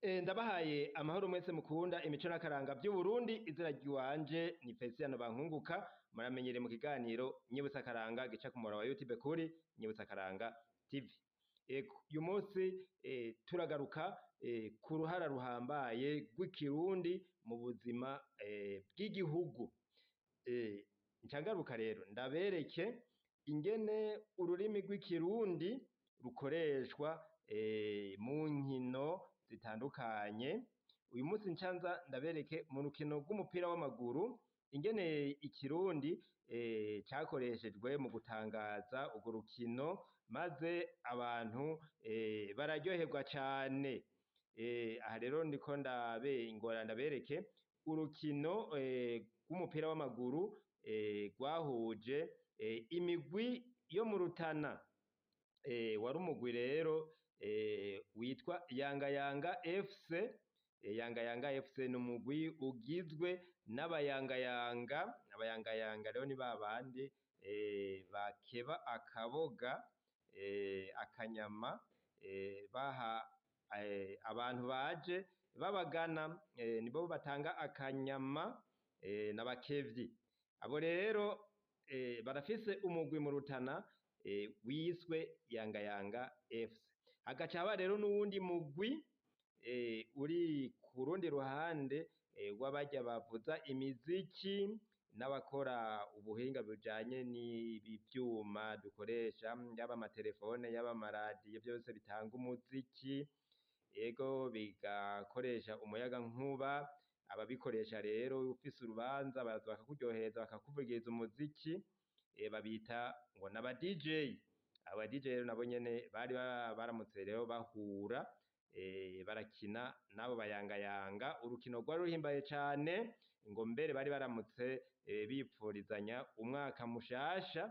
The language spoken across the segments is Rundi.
Ndabahaye amahoro mwese mukunda imico n'akaranga vy'Uburundi. Izina ry'iwanje ni Feliciano Bankunguka, muramenyereye mu kiganiro Nyibutsa Akaranga gica ku muhora wa YouTube kuri Nyibutsa Akaranga TV. Uyu munsi turagaruka ku ruhara ruhambaye rw'ikirundi mu buzima bw'igihugu. Nca ngaruka rero ndabereke ingene ururimi rw'ikirundi rukoreshwa mu nkino zitandukanye. Uyu munsi nca nza ndabereke mu rukino rw'umupira w'amaguru ingene ikirundi cakoreshejwe mu gutangaza urwo rukino, maze abantu bararyoherwa cane. Aha rero ndiko ngora ndabereke urukino rw'umupira w'amaguru rwahuje imigwi yo mu Rutana. Wari umugwi rero witwa Yangayanga FC. Yangayanga FC ni umugwi ugizwe n'abayangayanga. Abayangayanga rero ni babandi bakeba akaboga, akanyama, baha abantu baje babagana, nibo batanga akanyama, n'abakevyi. Abo rero barafise umugwi mu Rutana wiswe Yangayanga FC. Hagaca haba rero n'uwundi mugwi uri ku rundi ruhande w'abarya bavuza imiziki n'abakora ubuhinga bujanye n'ibi vyuma dukoresha, yaba amaterefone, yaba amaradiyo, vyose bitanga umuziki, ego bigakoresha umuyagankuba. Ababikoresha rero ufise urubanza baraza bakakuryohereza, bakakuvugiriza umuziki, babita ngo n'aba DJ. Aba DJ rero nabo nyene bari baramutse rero bahura, barakina n'abo bayangayanga. Urukino rwari ruhimbaye cane, ngo mbere bari baramutse bipfurizanya umwaka mushasha.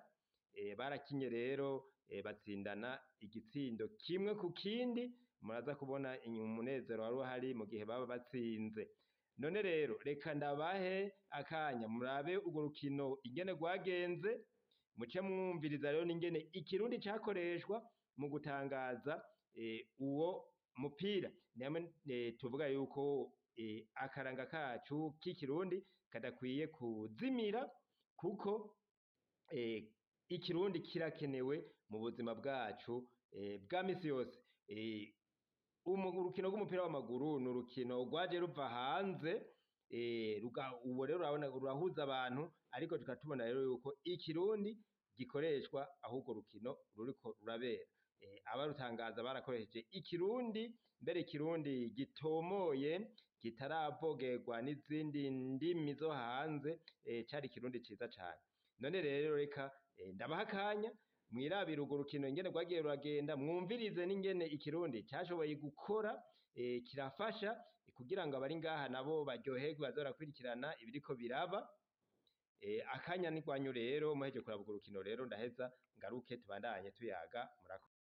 Barakinye rero, batsindana igitsindo kimwe ku kindi. Muraza kubona umunezero wari uhari mu gihe baba batsinze. None rero reka ndabahe akanya murabe urwo rukino ingene rwagenze, muce mwumviriza rero n'ingene ikirundi cakoreshwa mu gutangaza uwo mupira. Namwe tuvuga yuko akaranga kacu k'ikirundi kadakwiye kuzimira, kuko ikirundi kirakenewe mu buzima bwacu bwa misi yose. Urukino rw'umupira w'amaguru ni urukino rwaje ruva hanze, ubu rero urabona rurahuza abantu, ariko tukaba tubona rero yuko ikirundi gikoreshwa aho urwo rukino ruriko rurabera. Abarutangaza barakoresheje ikirundi, mbere ikirundi gitomoye kitaravogerwa n'izindi ndimi zo hanze, cari ikirundi ciza cane. None rero reka ndabaha akanya mwirabire urwo rukino ingene rwagiye ruragenda, mwumvirize n'ingene ikirundi cashoboye gukora, kirafasha kugira ngo abari ngaha nabo baryoherwe, baze barakurikirana ibiriko biraba. Akanya ni rwanyu rero, muhejeje kuraba urwo rukino rero ndaheza ngaruke tubandanye tuyaga. Murakoze.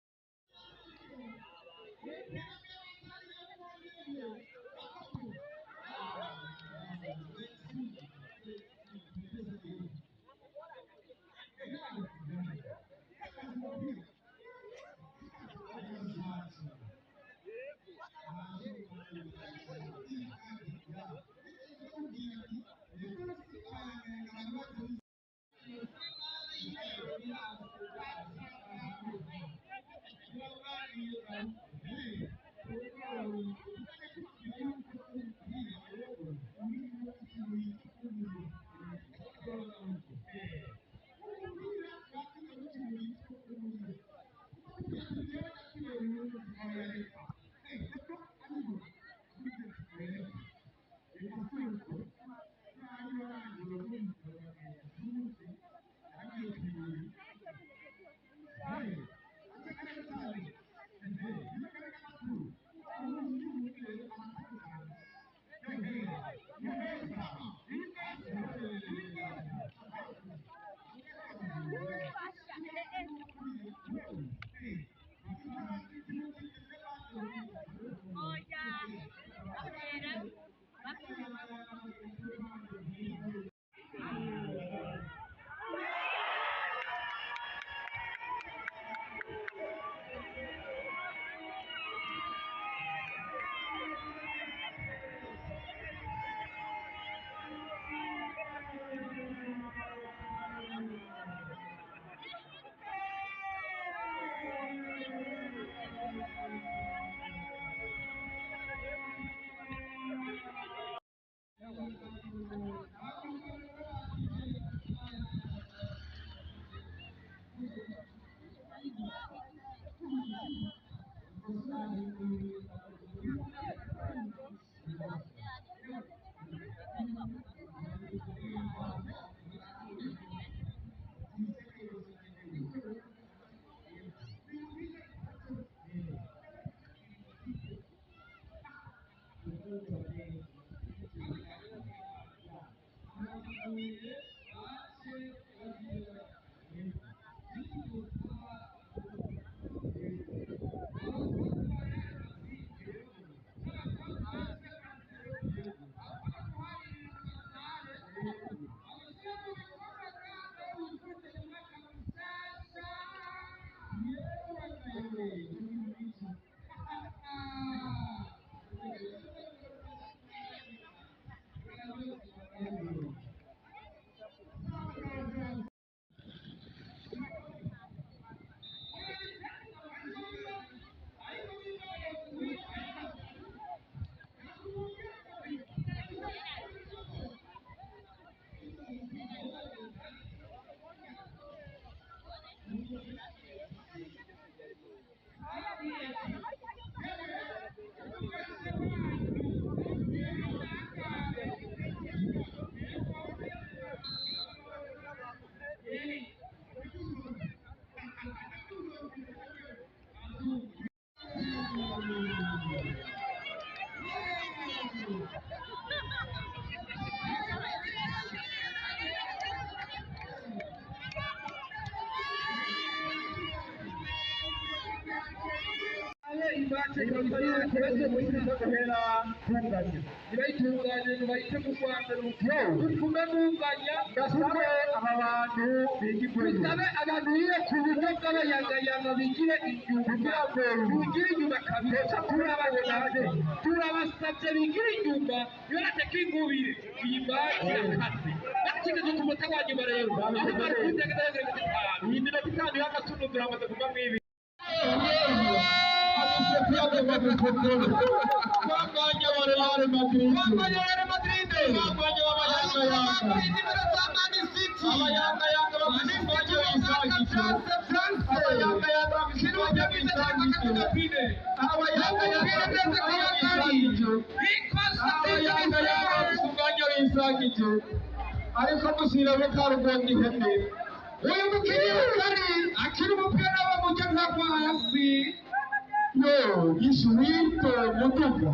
Dusabe abantu biwe ku buryo bw'abayangayanga bigire inyuma, bigire inyuma kabisa. Turabasabye bigire inyuma, yorateka ingubire iyi baki yakase bakigeze ku munota wa nyuma rero, aho bari kugerageza itanu, iyi minota itanu y'agasunu turamaze kuva mw'ibi. Ariko mushyiramo karugongo ihene uyu mukinnyi w'ukari akiri umupira w'amujya ntagwa hasi yo gishuwito muduga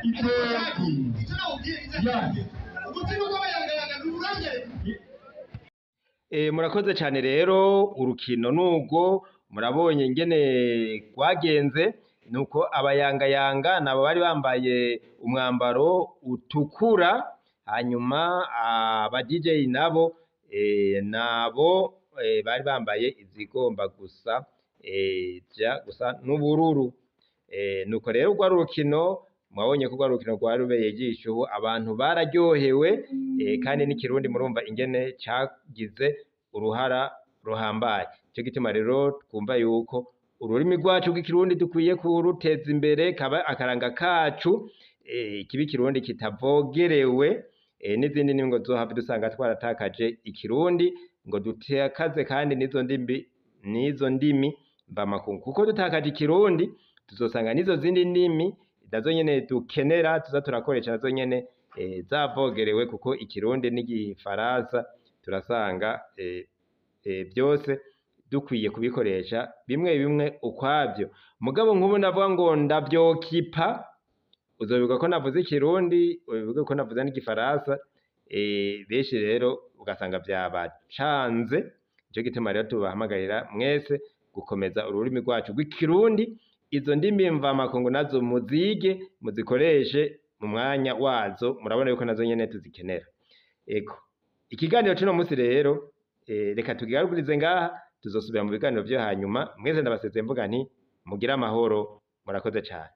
iteki Murakoze cyane rero. Urukino nubwo murabonye ingene rwagenze, nuko abayangayanga nabo bari bambaye umwambaro utukura, hanyuma aba DJ nabo nabo bari bambaye izigomba gusa gusa n'ubururu. Nuko rero rwari urukino, mwabonye ko rwari urukino rwari rubereye ijisho, ubu abantu bararyohewe, kandi n'ikirundi murumva ingene cagize uruhara ruhambaye. Ico gituma rero twumva yuko ururimi rwacu rw'ikirundi dukwiye kuruteza imbere, kaba akaranga kacu, kiba ikirundi kitavogerewe n'izindi ndimi ngo tuzohave dusanga twaratakaje ikirundi, ngo dutakaze kandi n'izo ndimi, n'izo ndimi mvamakungu, kuko dutakaje ikirundi tuzosanga n'izo zindi ndimi nazo nyene dukenera tuza turakoresha nazo nyene zavogerewe, kuko ikirundi n'igifaransa turasanga byose dukwiye kubikoresha bimwe bimwe ukwavyo. Mugabo nk'ubu ndavuga ngo ndavyokipa, uzobivuga ko navuze ikirundi, ubivuge ko navuze n'igifaransa, benshi rero ugasanga vyabacanze. Nico gituma rero tubahamagarira mwese gukomeza ururimi rwacu rw'ikirundi, izo ndimi mvamakungu nazo muzige, muzikoreshe mu mwanya wazo, murabona yuko nazo nyene tuzikenera. Ego, ikiganiro c'uno musi rero reka tukigarukirize ngaha, tuzosubira mu biganiro vyo hanyuma. Mwese ndabasezeye mvuga nti mugire amahoro, murakoze cane.